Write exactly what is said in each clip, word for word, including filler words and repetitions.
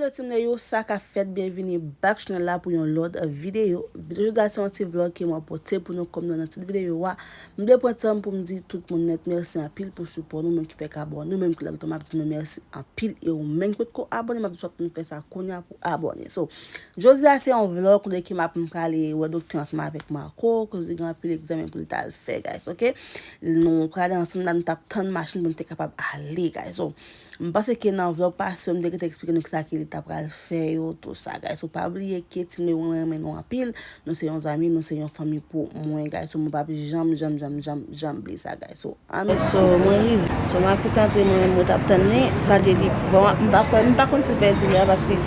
Yo, team Leyou, sa k ap fèt, byenvini back channel la pou yon lòt videyo. Videyo jodi a se yon ti vlog ke mwen pote pou nou kòm nou nan tit videyo a. M vle pran tan m pou m di tout moun nèt mèsi anpil pou sipò nou, menm ki fèk abòne, menm ki like, m ap di nou mèsi anpil. E ou menm ki potko abòne, m ap di w pou nou fè sa kounye a pou abòne. So, jodi a se yon vlog kote ke m ap, m prale wè doktè ansanm avèk Marco, koz li gen anpil egzamen pou l t al fè, guys, ok? Nou prale ansanm la, nou t ap tann machin pou nou te kapab ale, guys. So, m panse ke nan vlog pase yo, m te gentan eksplike nou kisa ke li ta pral fè yo, tou sa, guys. So, pa bliye ke team Leyou, mwen renmen nou anpil. Nou se yon zanmi, nou se yon fanmi pou mwen, guys. So, mwen p ap janm, janm, janm, janm, janm bliye sa, guys. So, ann. So, mwen rive. So, Marcus antre, mwen menm mwen t ap tann li. Sa vle di, bon, m pa kwè, m pa konn si l pèdi lè a, paske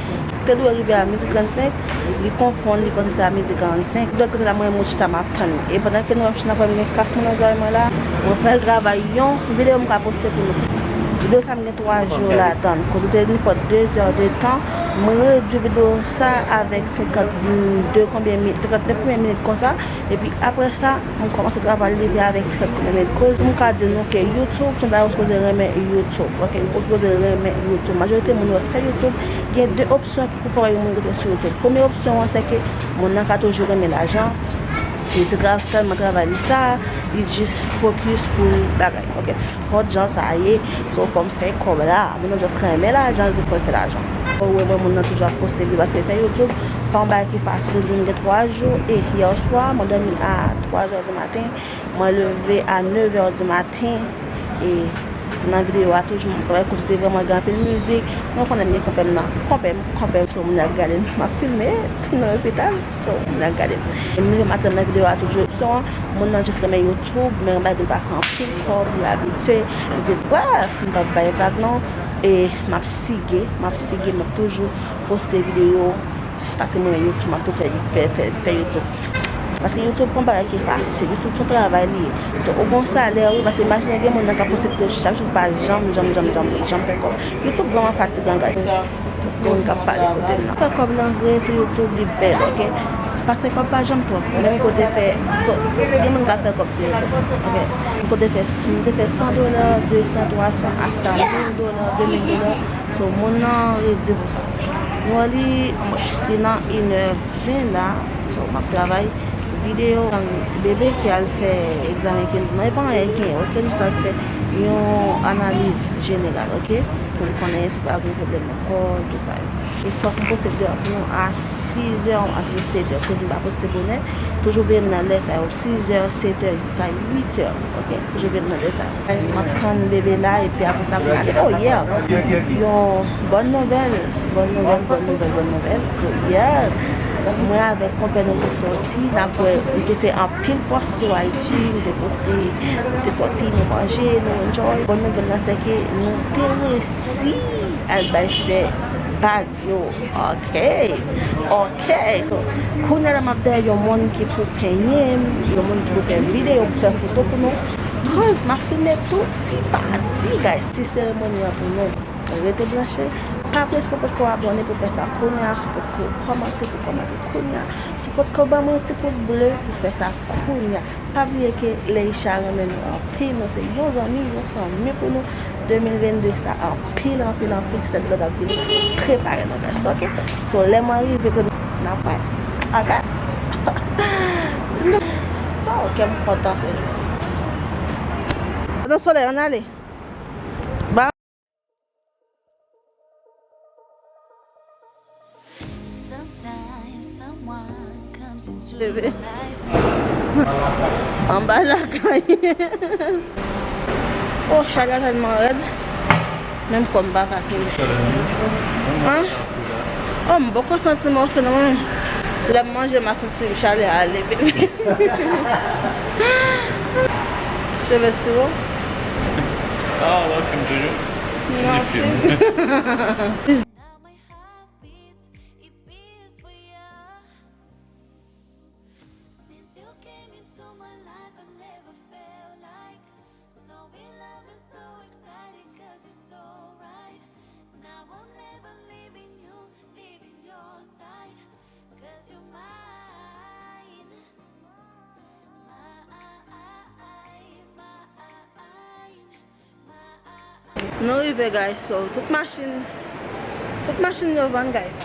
te dwe rive a midi trannsenk, li konfonn, li panse se a midi karannsenk. Dòt kote la, mwen menm mwen chita, m ap tann li. E pandan ke nou ap chita, m gen kas mwen nan zòrèy mwen la, mwen pral travay yon videyo m ka poste pou nou. Videyo sa m gen twa jou ladan l. Koz li te nenpòt de zè de tan, mwen redui videyo sa avèk senkannde konbyen minit, senkannèf konbyen minit konsa. Epi apre sa, m kòmanse travay li avèk trant konbyen minit. Koz m ka di nou ke YouTube, se yon bagay ou sipoze renmen YouTube. Ok, ou sipoze renmen YouTube. Majorite moun yo fè YouTube, gen de opsyon ki pou fè yon moun rete sou YouTube. Premye opsyon an, se ke moun nan ka toujou renmen lajan. Li te tra-, sèlman travay li sa, li jis fokis pou bagay. Ok. Fòt jan sa ye, so fò m fè kòb la. Moun nan just renmen lajan, li di fò l fè lajan. Ou wè, mwen, moun nan toujou ap poste videyo paske fè YouTube pa yon bagay ki fasil. M di nou gen twa jou, e yè swa, mwen dòmi a twa zè di maten, mwen leve a nèf è di maten, e nan videyo a toujou, mwen wè kote te vrèman gen anpil mizik, nou konnen m gen konpè m nan, konpè m, konpè m, so moun ap gade m, m ap filme, nan lopital. So, moun nan gade m. M rive maten nan videyo a toujou. So, moun nan jis renmen YouTube, men bagay li pa fè anpil kòb, li abitye. Li di, bref, m p ap bay vag non. E m ap sige, m ap sige, m ap toujou poste videyo. Paske mwen renmen YouTube, m ap tou fè, fè, fè, fè YouTube. Paske YouTube pa yon bagay ki fasil. YouTube se yon travay li ye. So, ou gon salè, wi, paske imajine gen moun nan k ap poste videyo chak jou, pa janm, janm, janm, janm, janm fè kòb. YouTube vrèman fatigan, guys. Moun k ap pale kote m nan. Fè kòb lan vre sou YouTube, li bèl, ok? Paske kòb pa janm twòp. Menm kote fè, so, gen moun k ap fè kòb sou YouTube, ok? Kote fè, m te fè san dola, de san, twa san, asta mil dola, de mil dola. So, moun nan redi pou sa. Nou wè li, anmwey, li nan inè ven la. So, m ap travay videyo. Bebe ki al fè egzamen ke m di nou, e pa anyen ki gen, ok? Li sa fè yon analiz jeneral, ok? Pou l konnen si pa gen pwoblèm nan kò l, tou sa yo. E fòk m poste videyo a pou nou a sis è, antre sèt è, koz m pa poste bonè. Toujou veye m nan lè sa yo, sis è, sèt è, jiska uit è, ok? Toujou veye m nan lè sa yo. Guys, m ap tann bebe la, epi apre sa, pou n ale. Oh, yeah! Yon bòn nouvèl, bòn nouvèl, bòn nouvèl, bòn nouvèl. So, yeah! Mwen avèk konpè nou te sòti, n ap wè, nou te fè anpil pòs sou I G, nou te poste, nou te sòti, nou manje, nou enjoy. Bòn nouvèl la, se ke nou te resi al bay fè bag yo. Ok. Ok. So, kounye a la m ap dèyè yon moun ki pou penyen m, yon moun ki pou fè videyo, pou fè foto pou nou. Koz m ap filme tout ti pati, guys, ti seremoni an pou nou. Rete branche. Pa bliye, si w potko abòne pou fè sa kounye a, si w potko kòmante pou kòmante kounye a, si w potko ban mwen yon ti pous ble pou fè sa kounye a. Pa bliye ke Leisha renmen nou anpil, nou se yon zanmi, yon fanmi pou nou. De mil vennde sa anpil, anpil, anpil, se lòt ap vini prepare nou, guys, ok? So, lè mwen rive, ke n ap wè, ok? So, kè m kontan se jou si. Nan solèy, ann ale. Ba- Bebe. Anba lakay. Oh, chalè a tèlman rèd. Menm kò m pa ka kenbe. Hein? Oh, m poko santi m oke non, mwen. Lè m manje, m a santi chalè a ale, bebe. Cheve sou ou? Ah, w ap fim toujou? Non, fim. Nou rive, guys, so tout machin Tout machin yo vann, guys.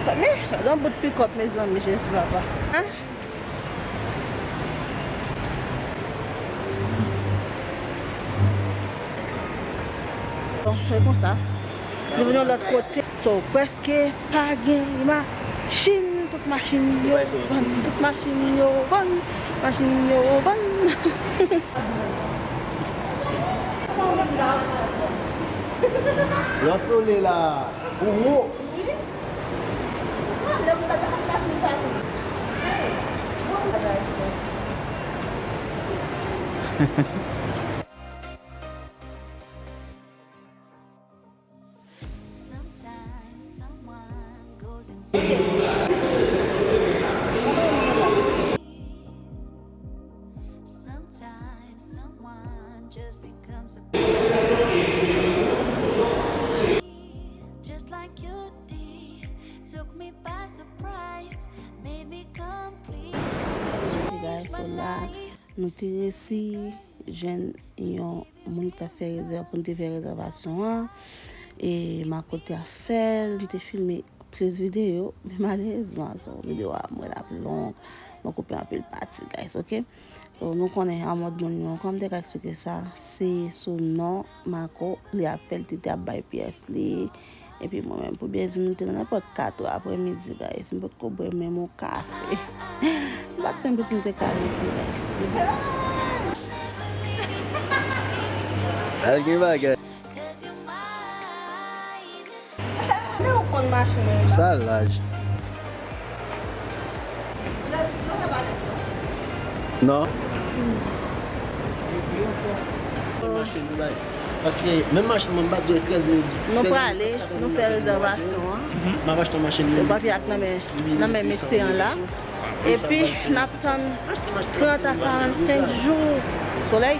Men, gade yon bout pikòp, mezanmi, Jezi papa. Hein? Bon, se konsa. Nou vin yon lòt kote. So, prèske pa gen machin. Tout machin yo vann. Tout machin yo vann. Machin yo vann. Lè w sole la, ou wo. Guys, so la, nou te resi jwenn yon moun ki t ap fè rezèv, pou n te fè rezèvasyon an. E Marco te ap fè l, m te filme plis videyo, men malerezman, so, videyo a, m wè l ap long, mwen koupe anpil pati, guys, ok? So, nou konnen an mòd moun yo, kòman m te ka eksplike sa, se sou non Marco, li ap fè l, li te ap bay pyès li, epi mwen menm, pou byen di, nou te nan nenpòt kat è aprèmidi, guys, m potko bwè menm yon kafe. M pa t konn si m te ka rete, guys. Al gen bagay. Lè ou konn machin nan. Sa laj. Non. Paske menm machin mwen bat dwe trèz mil. Nou prale, nou fè rezèvasyon an. M ap achte yon machin. Se papye ak nan men, nan men mesye an la. Epi, n ap tann trant a karannsenk jou. Solèy.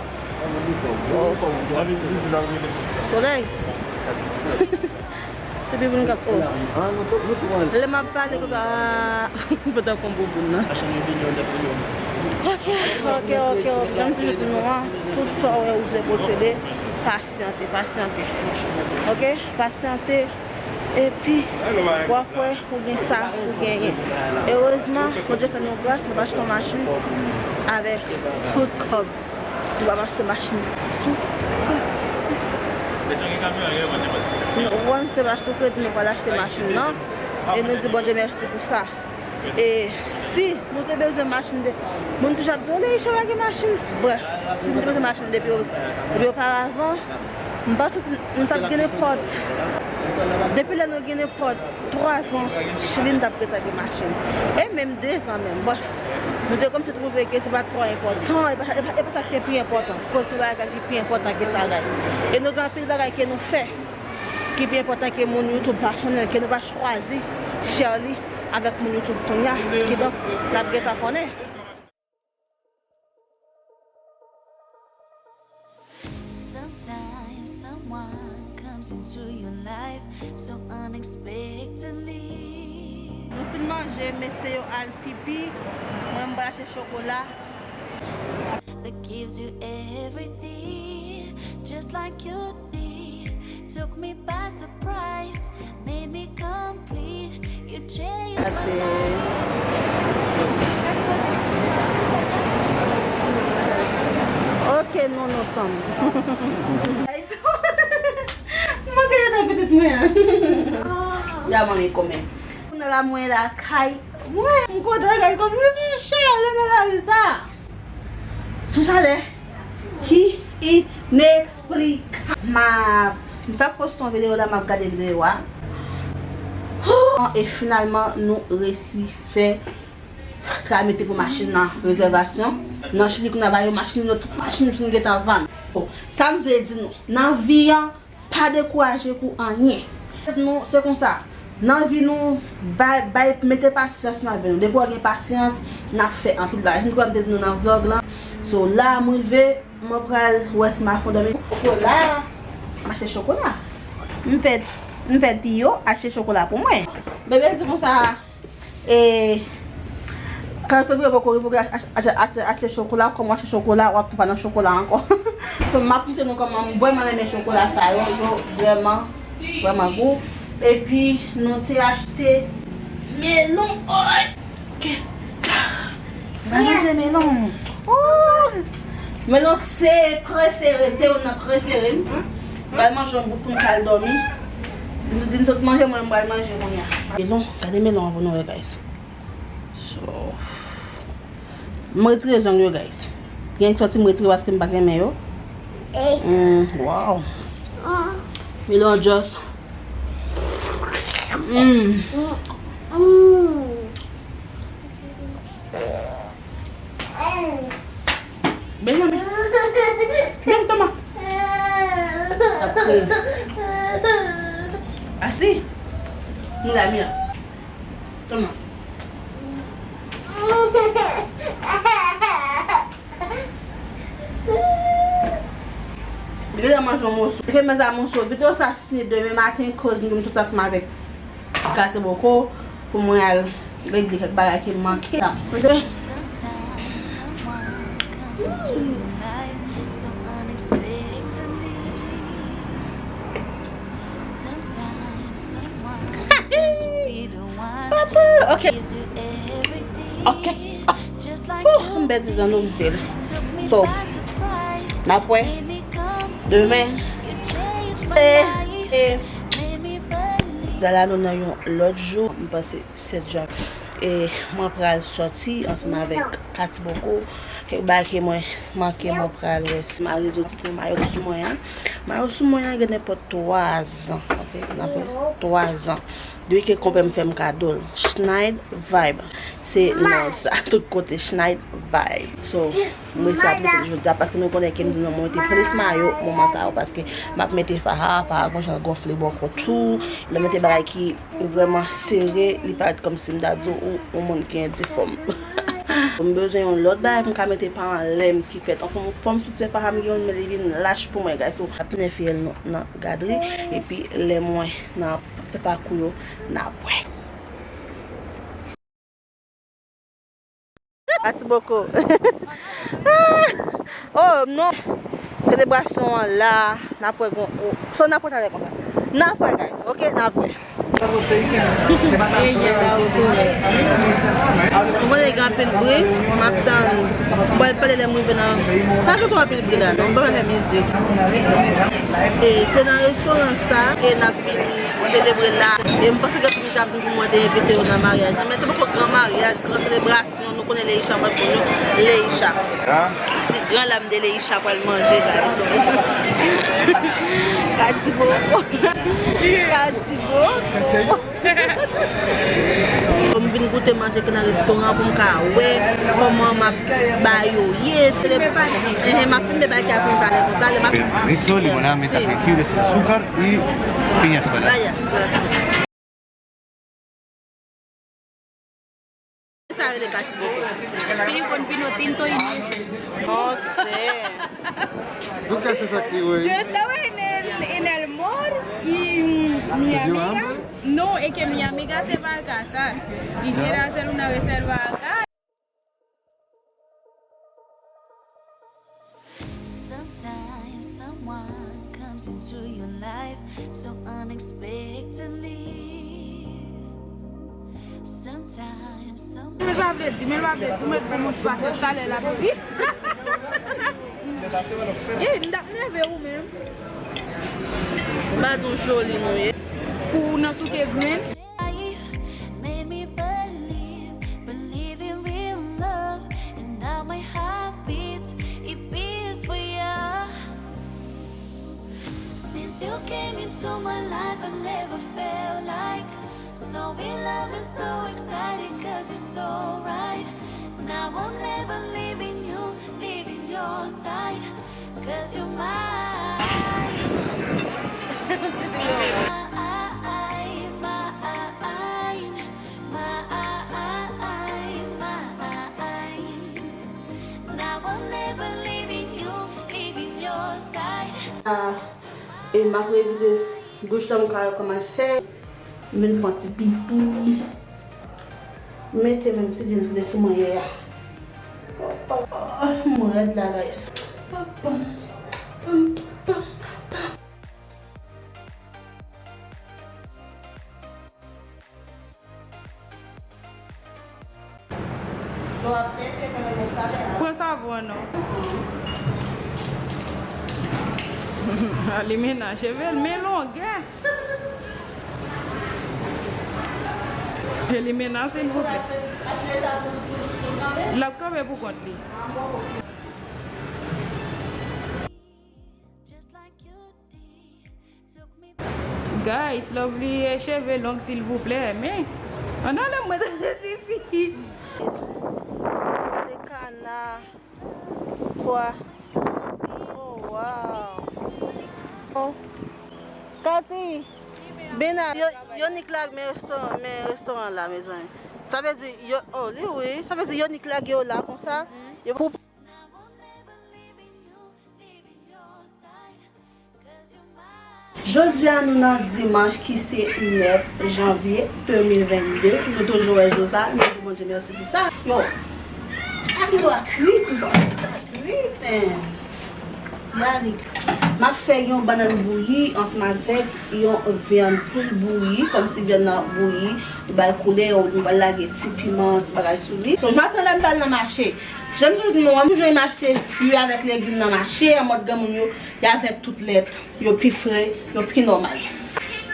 Solèy. Epi pou nou kap, oh. Lè m ap pale, tout a fè tankou bouboun nan. Ok, ok, ok, ok. Jan m toujou di nou an, tout sa w wè ou vle posede, pasyante, pasyante. Ok? Pasyante. Epi, w ap wè, ou gen sa, ou genyen. Erezman, Bondye fè nou gras, nou pa achte yon machin avèk tout kòb. Nou pa achte machin sou kredi. Nou, se pa sou kredi nou pral achte machin nan. E nou di Bondye mèsi pou sa. E si nou te bezwen machin de, moun toujou ap di, "O, Neisha pa gen machin." Brèf, si nou te bezwen machin depi, depi oparavan, m panse nou t ap gen nenpòt. Depi lè nou gen nenpòt twa zan, Chili, nou t ap gentan gen machin. E menm de zan menm. Brèf, nou te kòmsi twouve ke se pa twò enpòtan, e pa, e pa, e pa sa ki te pi enpòtan. Koz se bagay ki pi enpòtan ke sa, guys. E nou gen anpil bagay ke nou fè ki pi enpòtan ke moun YouTube pa konnen, ke nou pa chwazi share li avèk moun YouTube kounye a. Kidonk, n ap gentan konnen. Sometimes someone comes into your life so unexpectedly. Nou fin manje, mesye yo al pipi, mwen m pral achte chokola. That gives you everything, just like you did. Took me by surprise, made me complete. You changed my life. Ok, non, non, Sam. Mwen genyen nan pitit mwen an. Ya, manmi, kòman? Mwen la, mwen lakay mwen. M kontan, guys, kòmsi m chale nan lari sa. Sou chalè ki ineksplikab. M ap, m fèk poste yon videyo la, m ap gade videyo a. E finalman, nou resi fè tramite pou machin nan, rezèvasyon. Nan Chili, kounye a ba yo machin yo, tout machin yo fin gentan vann. Bon, sa m vle di nou, nan vi an, pa dekouraje pou anyen. Nou, se konsa. Nan vi nou, bay, bay, mete pasyans nan vi nou. Depi w gen pasyans, n ap fè anpil bagay. Jan m te di nou nan vlog lan. So, la, m rive, mwen pral wè si m a fon dòmi. Chokola, m achte chokola. M fè, m fè Tiyo achte chokola pou mwen. Bebe di konsa, E, kalite videyo poko rive, achte, achte, achte, achte chokola, kòman achte chokola, w ap tou pa nan chokola ankò. So, m ap montre nou kòman m vrèman renmen chokola sa yo, yo vrèman, vrèman gou. Epi nou te achte melon. Oy! Ok. M pa manje melon. Ooh! Melon se prefere, se youn nan prefere m. M pral manje yon bout pou m ka al dòmi. Li di m sot manje, mwen m pral manje kounye a. Melon, gade melon an pou nou wè, guys. So, m retire zong yo, guys. Gen ki sòti m retire paske m pa t renmen yo. Mm, wow. Melon just. Mm. Benjamin. Vin, toma. Apre. Asi. Nou la, Mila. Toma. Li gentan manje yon moso. Li te manje yon moso. Videyo sa fini demen maten, koz nou sot ansanm avèk Katiboko pou mwen al regle kèk bagay ki manke la. Ok? Sometimes someone comes into your life so unexpectedly. Sometimes someone turns to be the one who gives you everything. Just like you did. Took me by surprise, made me come. Demen. You changed my life, made me believe. Zala nou nan yon lòt jou, m panse sèt jan. E mwen pral sòti ansanm avèk Katiboko. Kèk bagay ke mwen manke, mwen pral wè. Marizou ki gen mayo sou mwen an. Mayo sou mwen an gen nenpòt twa zan. Ok, n ap wè, twa zan. Depi ke konpè m fè m kado l. Schneid Vibe. Se non sa, tout kote, Schneid Vibe. So, m resi ap mete l jodi a, paske nou konnen ke m di nou mwen mete plis mayo moman sa yo, paske m ap mete faha, faha gon jan gonfle bò kont ou, lè mete bagay ki vrèman sere, li parèt kòmsi m ta di w, yon moun ki endifòm. M bezwen yon lòt bagay pou m ka mete pa anlè m ki fè tankou yon fòm soutyen faha m gen youn, men li vin lach pou mwen, guys. So, ap tounen fiyèl nou nan gadri, epi lè mwen nan fè pakou yo, n ap wè. Katiboko. Oh, non. Selebrasyon an la, n ap wè gon, oh. So, n ap wè talè konsa. N ap wè, guys. Ok, n ap wè. Mwen konnen gen anpil bri, m ap tann. M pral pale lè m rive nan. Pa gen twò anpil bri la, non. M pa fè mizik. E se nan restoran sa, e n ap vin selebre la. E m panse gen moun k ap vin pou mwen te envite yo nan maryaj la. Men se poko gran maryaj, gran selebrasyon. Nou konnen Leisha, mwen pou nou, Leisha. Si gran lam de Leisha pral manje, guys. Katiboko. Katiboko. M vin goute manje ki nan restoran pou m ka wè kòman m ap ba yo ye. Se de, ehe, m ap filme bagay ki ap vin pale konsa, lè m ap... Riso, limonada, menta, jengibre, sin azúcar y piña sola. Vaya, gracias. Sa rele Katiboko. Pino con vino tinto y... No sé. ¿Tú qué haces aquí, güey? Yo estaba en el, en el mall y mi amiga, no, es que mi amiga se va a casar y quiere hacer una reserva acá. Sometimes someone comes into your life so unexpectedly. Sometimes someone... Men l pa vle di, men l pa vle di, mwen pou moun ti pase talè l ap di. Ey, m t ap nève ou menm. Ba nou joli nou ye. Pou w nan souke grenn. Life made me believe, believe in real love, and now my heart beats, it beats for you. Since you came into my life, I never felt like so in love and so excited, 'cause you're so right. Now I'm never leaving you, leaving your side, 'cause you're mine. Mine, mine, mine. Now I'm never leaving you, leaving your side. Ah, e m ap evite douch la, m ka wè kòman l fè. M vin fè yon ti pipi. M mete menm ti jeans sou mwen yè a. M rèd la, guys. Pam, pam, pam, pam, pam. Pran savon an non. Li mennen cheve l, men longè. Li mennen, silvouplè. L ap kanpe pou kont li. Guys, Lovely cheve long, silvouplè, men. An ale mwen, tifi. Gade kana. Twa. Oh, wow. Oh. Cathy, Bena, yo, yo nik lage men restoran, men restoran la, mezanmi. Sa vle di, yo, oh, li wi. Sa vle di, yo nik lage yo la konsa. Yo pou Jodi a nou nan dimanch ki se nèf janvye de mil vennde. Nou toujou wè jou sa, nou di Bondye mèsi pou sa. Yo, sa gen dwa kwit, m panse sa kwit, men. Yanik, m ap fè yon bannann bouyi ansanm avèk yon vyann poul bouyi, kòmsi vyann nan bouyi, nou ba l koulè, nou pral lage ti piman, ti bagay sou li. So, maten lè m t al nan mache, jan m toujou di nou an, m toujou renmen achte fwi avèk legim nan mache, an mòd granmoun yo, y avèk tout lèt, yo pi fre, yo pi nòmal.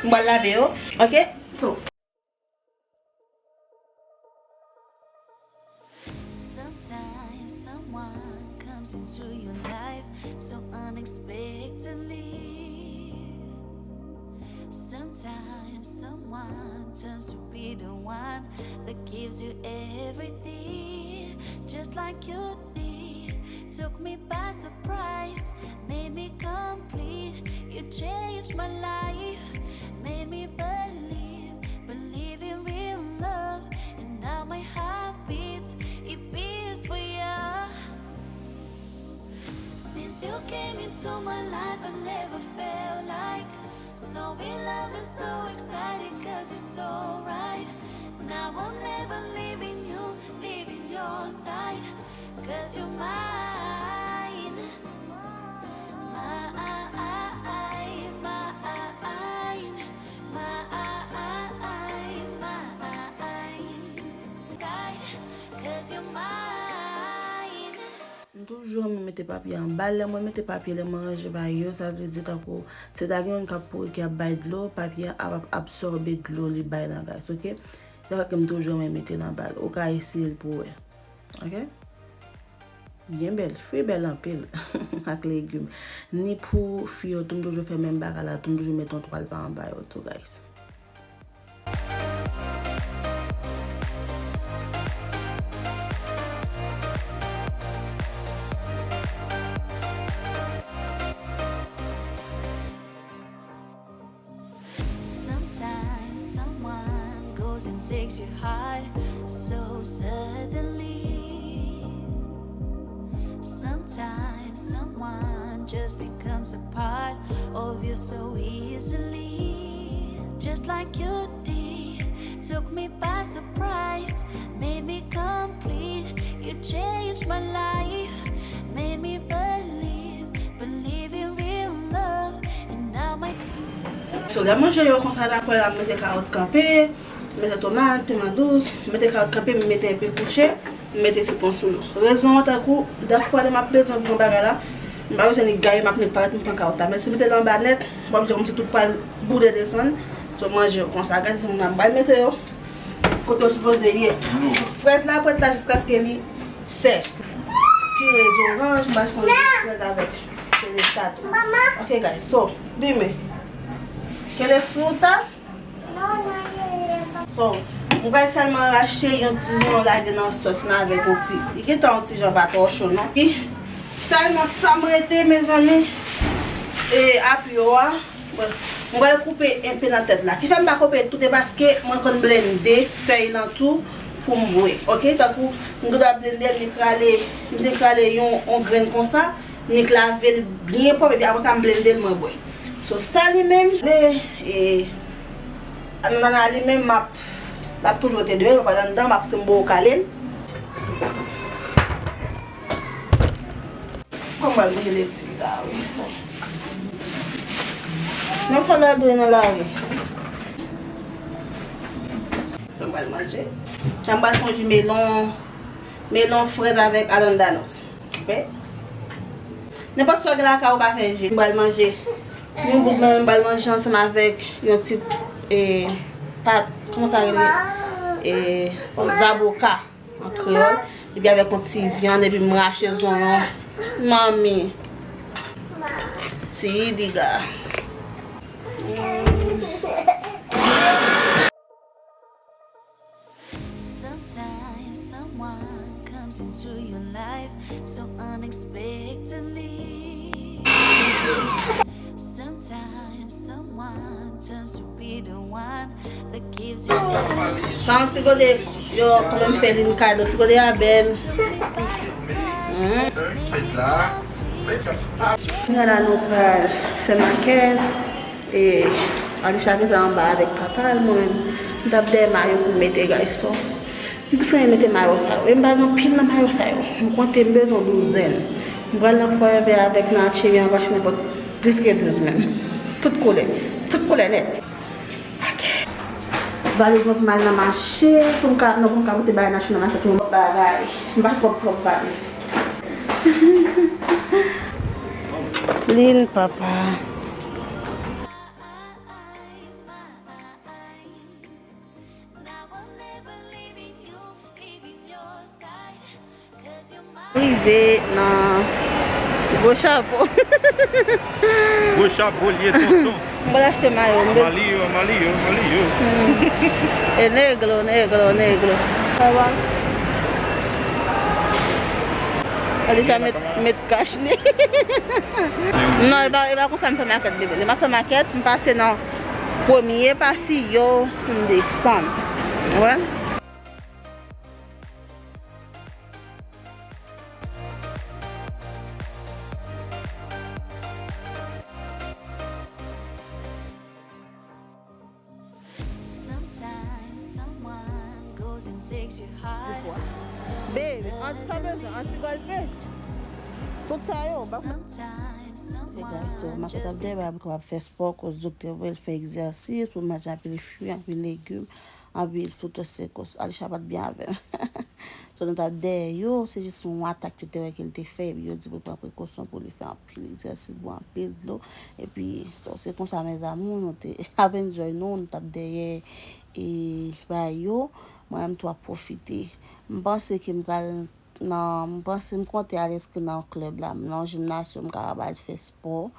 M pral lave yo, oke? So. Sometimes someone comes into your life so unexpectedly. Sometimes someone turns to be the one that gives you everything, just like you did. Took me by surprise, made me complete. You changed my life, made me believe, believe in real love. And now my heart beats, it beats for you. Since you came into my life, I never felt like so in love and so excited, 'cause you're so right. Now I'm never leaving you, leaving your side, 'cause you're mine. Mine, mine, mine. Side, 'cause you're mine. M toujou renmen mete papye anba. Lè mwen mete papye, lè mwen ranje bagay yo, sa vle di tankou si ta gen youn k ap pouri ki ap bay dlo, papye a ap absòbe dlo li bay nan, guys, oke? Se sa k fè ke m toujou renmen mete l anba l. Ou ka eseye l pou w wè. Oke? Byen bèl. Fwi bèl anpil ak legim. Ni pou fwi yo tou, m toujou fè menm bagay la tou, m toujou mete yon twal pa anba yo tou, guys. Sometimes someone goes and takes your heart so suddenly. Sometimes someone just becomes a part of you so easily. Just like you did, took me by surprise, made me complete. You changed my life, made me believe, believe in real love. And now my So, lè manje yo konsa, dakò, m mete kawòt kanpe, m mete tomat, piman dous, m mete kawòt kanpe, m mete enpe kouche, m mete sitwon sou yo. Rezon an, tankou, dèfwa lè m ap bezwen pran bagay la, m pa bezwen li gaye, m ap met parèt, m pran kawòt la. Men si m mete l anba nèt, m pa oblije kòmsi tout pral boule desann. So, manje yo konsa, gade, se moun nan m pral mete yo kote yo sipoze ye. Frèz la prèt la jiskaske li sèch. Pire zoranj, m pral fè yon jis frèz avèk sere sa tou. Ok, guys, so, dime. Kele fruta? So, m pral sèlman rache yon ti zoyon lage nan sòs la avèk yon ti, li gentan yon ti jan pa twò cho non. Pi, sèlman sa m rete, mezanmi, e apyo a. Bon, m pral koupe enpe nan tèt la. Ki fè m pa koupe tout, e paske mwen konn blende fèy lan tou pou m bwè. Ok, tankou m gen dwa blende l, li krale, m te krale yon, yon grenn konsa, nik lave l byen pwòp, epi apre sa m blende l, mwen bwè. So, sa li menm, le, e, anana li menm, m ap, l ap toujou rete deyò, l pa pral anndan, m ap fè m bò kale l. Kòman l manje leti la, wi, so. Nan sa la dwe nan lari. Sa m pral manje. Sa m pral fè yon ji melon, Melon, frèz avèk alandanos. Oke? Nenpòt sa w gen lakay ou ka fè ji. M pral manje. Yon bout mwen, m pral manje ansanm avèk yon ti, e, pat, kòman sa rele? E, zaboka an kreyòl. Epi avèk yon ti vyann, epi m rache zonyon. Manmi. Ti diga. Mm. Sometimes someone comes into your life so unexpectedly. Sometimes someone turns to be the one that gives you life. Sa yon ti gode, yo, kòman m fè li kado, ti gode a bèl. Mm. Kounye a la nou pral fè makèt. E Alisha gentan anba avèk papa l, mwen menm, m t ap dèyè mayo pou m mete, gason. M pi renmen mete mayo sa yo. E m pa gen anpil nan mayo sa yo. M konte m bezwen douzèn. M pral nan Forever avèk nan H and M, m ap achte nenpòt plis ke douz menm. Tout koulè. Tout koulè nèt. Ok. Valiz mwen pou m al nan mache, pou m ka, non, pou m ka pote bagay nan, nan mache, pou m bagay. M pa twò, twò valiz. Lin, papa. Rive nan gwo chapo. Gwo chapo l ye, tonton. M pral achte mayo. M bezwen Maliyo, Maliyo, Maliyo. Mm. E negro, negro, negro. Sa va? Alija met, met kach li. Non, e pa, e pa konsa m fè makèt, bebe. Lè m ap fè makèt, m pase nan premye pasiyo pou m desann. Ou konprann? Sometimes someone goes and takes your heart so suddenly. Baby, anti sa bezwen, anti golpes. Tout sa yo, ba. Sometimes someone just. Mwen kapab dèyè, mwen kapab fè spò, koz doktè voye l fè egzèsis pou manje anpil fwi, anpil legim, anpil frutos secos. Alisha pa t byen avè m. So, nou t ap dèyè yo, se jis yon atak yo te wè ke l te fè, epi yo di pou l pran prekosyon, pou li fè anpil egzèsis, bwè anpil dlo. Epi, so, se konsa, mes amours, nou te ap enjoy nou, nou t ap dèyè, e, bay yo. Mwen menm tou ap pwofite. M panse ke m pral nan, m panse m konte al enskri nan yon klèb la, nan yon jimnasyon, m kapab al fè spò.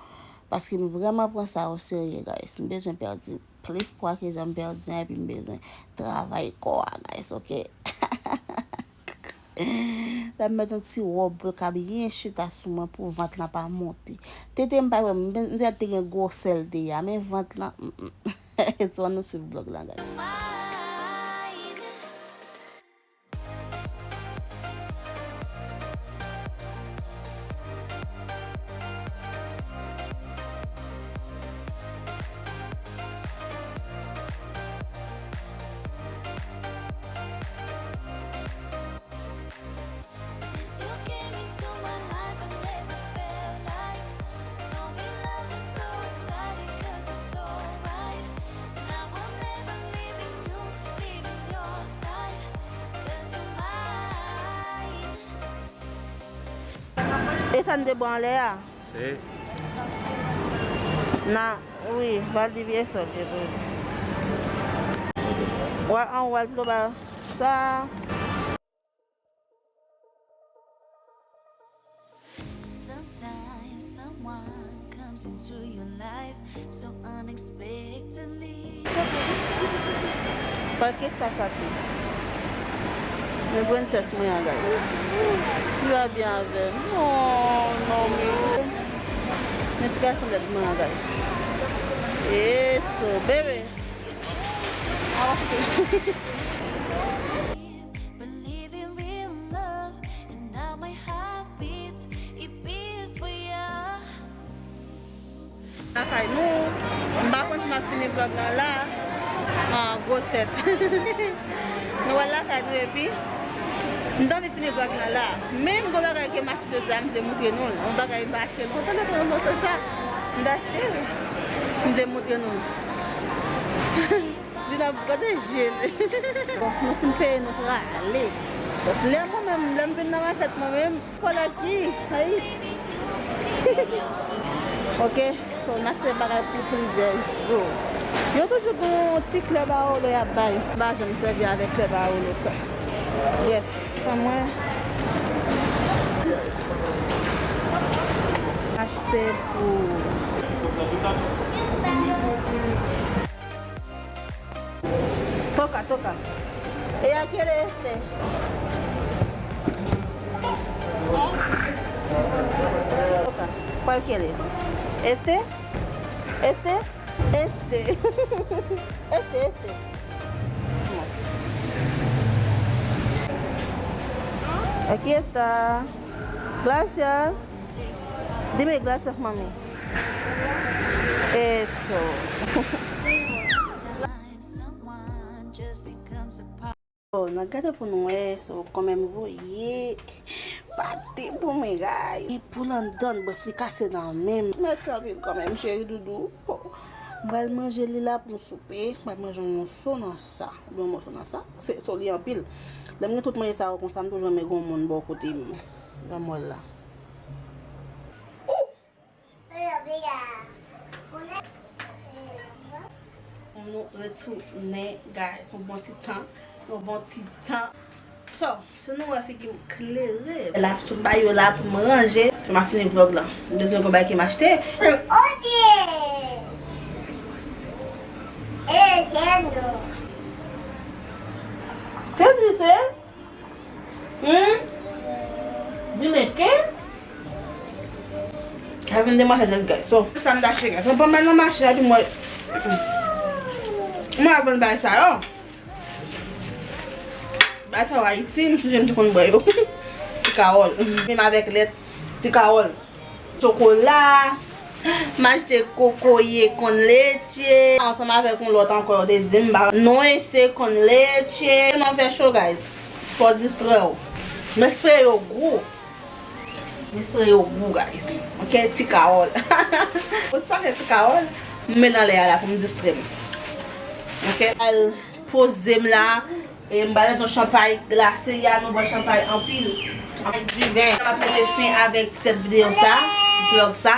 Paske m vrèman pran sa o serye, guys. M bezwen pèdi plis pwa ke jan m pèdi an, epi m bezwen travay kò a, guys, ok? Lè m met yon ti wòb pou l ka byen chita sou mwen pou vant lan pa monte. Tete m pa wè, m, m te gen gwosè l te ye a, men vant lan, mm, mm. So, ann nou swiv vlòg lan, guys. E sa n te bwè anlè a? Se. Nan, wi, Valdivieso, je tou. Wè, an wè l pito ba sa. Sometimes someone comes into your life so unexpectedly. Pake sa sa se. Men prensès mwen an, guys. Li pa byen avè m. Oh, non, men. Men ti gason lèd mwen an, guys. E so, bebe. Awa, koute. Believe in real love and now my heart beats, it beats for you. Lakay nou, m pa konn si m ap fini vlòg lan la. Ah, gwo tèt. Nou wè lakay nou epi m t anvi fini vlòg lan la. Men m gon bagay ke m achte jodi a, m vle montre nou l. Yon bagay m pa achte lontan, lontan, lontan sa. M t achte l. M vle montre nou l. Li nan gade je l. Bon, nou fin peye, nou prale. Donk, lè mwen Lè m vin nan machèt mwen menm, kòlèg ki, ay. Ok, so n achte bagay pou plizyè jou. Yo toujou gen yon ti klèb a wolo y ap bay. M pa janm sèvi avèk klèb a wolo sa. Brèf, anmwey. Achte pou Toca, toca. Ella quiere este. Toca. ¿Cuál quiere? ¿Este? ¿Este? Este. Este, este. Aquí está. Gracias. Dime gracias, mami. Eso. So, n ap gade pou nou wè, so, kòman m voye pate pou mwen, guys. Gen poul anndan, brèf, li kase nan men m. Mèsi anpil kòman m, cheri doudou. M pral manje li la pou m soupe. M pral manje yon moso nan sa. Yon moso nan sa. Se, so, li anpil. Lè m gen tout manje sa yo konsa, m toujou renmen gen yon moun bò kote m. Nan mòl la. Nou retounen, guys, yon bon ti tan, yon bon ti tan. So, si nou wè figi m klere, la tout bagay yo la pou m ranje. Se m ap fini vlog la. M bezwen gon bagay ke m achte. Ke di se? Hmm? Vin ken? Sa vin de mache dèt, guys. So, sa m t achte, guys. Mwen pran bay nan mache, epi mwen, mwen ap vann bay sa yo. Bay sa yo Ayiti, m sonje m te konn bwè yo. Ti kawòl. Menm avèk lèt, ti kawòl. Chokola. M achte kokoye con leche. Ansanm avèk yon lòt ankò, yo te di m, ba, non, e se con leche. Tèlman fè cho, guys. Fò distrè w. Men spre yo gou. Men spre yo gou, guys. Ok, ti kawòl. Ou sa fè ti kawòl? M met nan lè a la pou m distrè m. Ok? Al poze m la. E m ba nou yon chanpay glase, ya nou bwè chanpay anpil. Avèk diven. M ap mete fen avèk ti tèt videyo sa, vlog sa.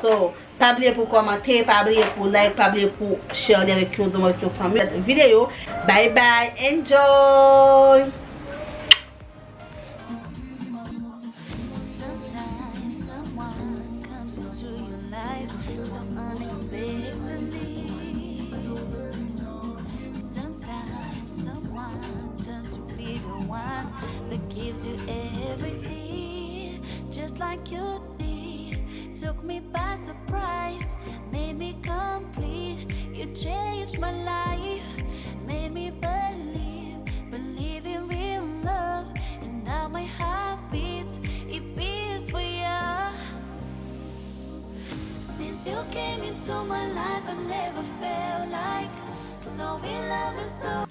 So, pa bliye pou kòmante, pa bliye pou like, pa bliye pou share li avèk yon zanmi, avèk yon fanmi. Videyo. Bye bye, enjoy! Sometimes someone comes into your life so unexpectedly. Sometimes someone turns to be the one that gives you everything, just like you did. Took me by surprise, made me complete. You changed my life, made me believe, believe in real love. And now my heart beats, it beats for you. Since you came into my life, I never felt like so in love and so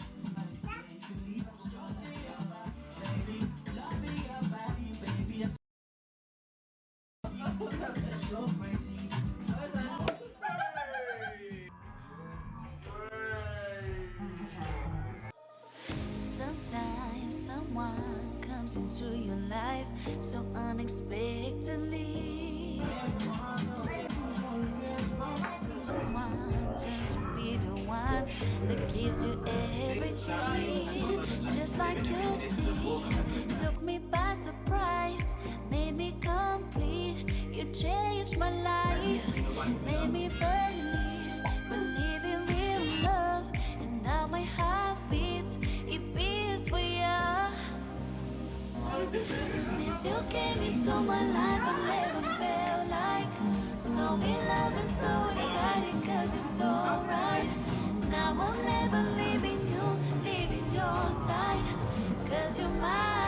Sometimes someone comes into your life so unexpectedly. Someone turns to be the one that gives you everything, just like you did. Took me by surprise, made me complete. You changed my life, made me believe, believe in real love. And now my heart beats, it beats for you. Since you came into my life, I never felt like so in love and so excited, 'cause you're so right. Now I'm never leaving you, leaving your side, 'cause you're mine.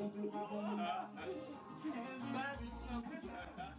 Ou pa bon moun. Ba,